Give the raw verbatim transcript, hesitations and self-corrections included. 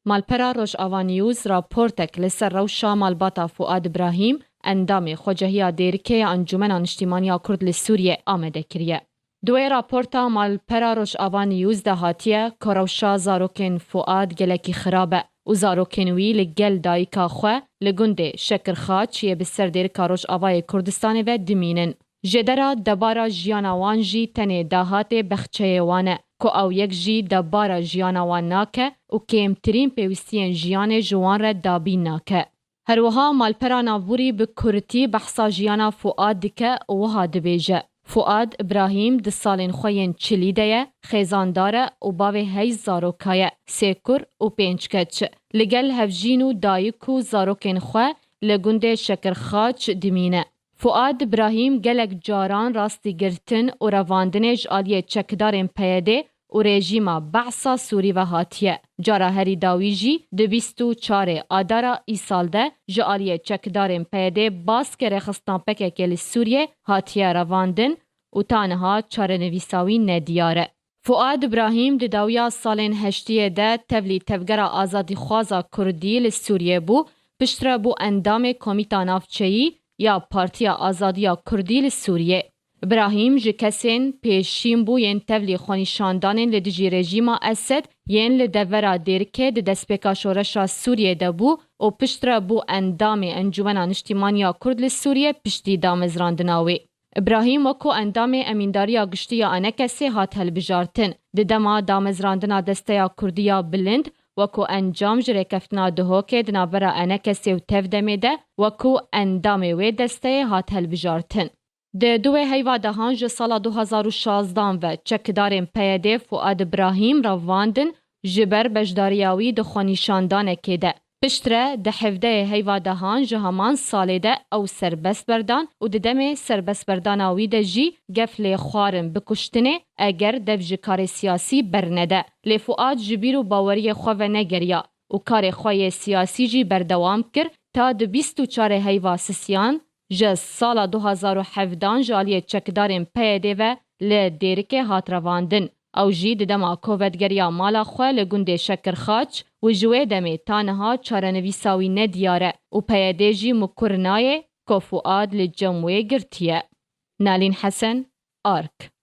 Malpera Rojava News raportek li ser rewşa malbata Fuad Ibrahîm, endamê Xwecehiya Dêrikê ya Encûmena Niştîmaniya Kurd li Sûriyê, amade kiriye. Di wê raporta Malpera Rojava News de hatiye ku rewşa zarokên Fuad gelekî xirab e û zarokên wî li gel dayika xwe li gundê Şekirxaç yê bi ser Dêrika Rojavayê Kurdistanê ve dimînin. Jêdera debara jiyana wan jî tenê dahatê bexçeyê wan e, ku ew yek jî debara jiyana wan nake û kêmtirîn pêwîstiyên jiyanê ji wan re dabîn nake. Her wiha Malpera Navûrî bi kurtî behsa jiyana Fuad dike û wiha dibêje, Fuad Ibrahîm di salên xwe yên çilî de ye, xêzandar e û bavê heyş zaroka ye, sê kur û pênc keç. Li gel hevjîn û dayik û zarokên xwe li gundê Şekirxaç dimîne. Fuad Ibrahîm gelek caran rastî girtin û revandinê ji aliyê çekdarên P Y D û rejîma Behsa Sûrî ve hatiye. Cara herî dawî jî di bîst û çarê Adara îsal de ji aliyê çekdarên P Y D baskê rêxistina P K K li Sûriyê hatiye revandin û ta niha çarenivîsa wî nediyar e. Fuad Ibrahîm di dawiya salên heştiyê de tevlî Tevgera Azadîxwaza Kurdî li Sûriyê bû, piştre bû endamê Komîta Navçeyî ya Partiya Azadiya Kurdî li Sûriyê. Ibrahîm ji kesên pêşîn bû yên tevlî xwenîşandanên li dijî rejîma Esed yên li devera Dêrikê di destpêka şoreşa Sûriyê de bû û piştre bû endamê Encûmena Niştîmaniya Kurd li Sûriyê piştî damezrandina wê. Îbrahîm wekû endamê Emîndariya Giştî ya Enekesê hat hilbijartin. Di dema damezrandina Desteya Kurdî ya Bilind wekû encam ji rêkeftina Duhokê di navbera Enekesê û Tevdemê de wekû endamê wê desteyê hat hilbijartin. Di duwê heyva dehan ji sala du hazar û şazdan ve çekdarên P Y D Fuad Îbrahîm revandin, ji ber beşdariya wî di xwenîşandanekê de. Piştre di hevdeyê heyva dehan ji heman salê de ew serbest berdan û di demê serbestberdana wî de jî gef lê xwarin bi kuştinê eger dev ji karê siyasî bernede. Lê Fuad ji bîr û baweriyê xwe venegeriya û karê xwe yê siyasî jî berdewam kir ta di bîst û çarê heyva sisiyan ji sala du hazar û hevdan ji aliyê çekdarên P Y D ve li Dêrikê hat revandin. Ew jî di dema ku vedigeriya mala xwe li gundê Şekirxaç û ji wê demê ta niha çarenivîsa wî nediyar e û P Y D jî mikur nayê ku Fuad li cem wê girtiye. Nalîn Hesen, Ark.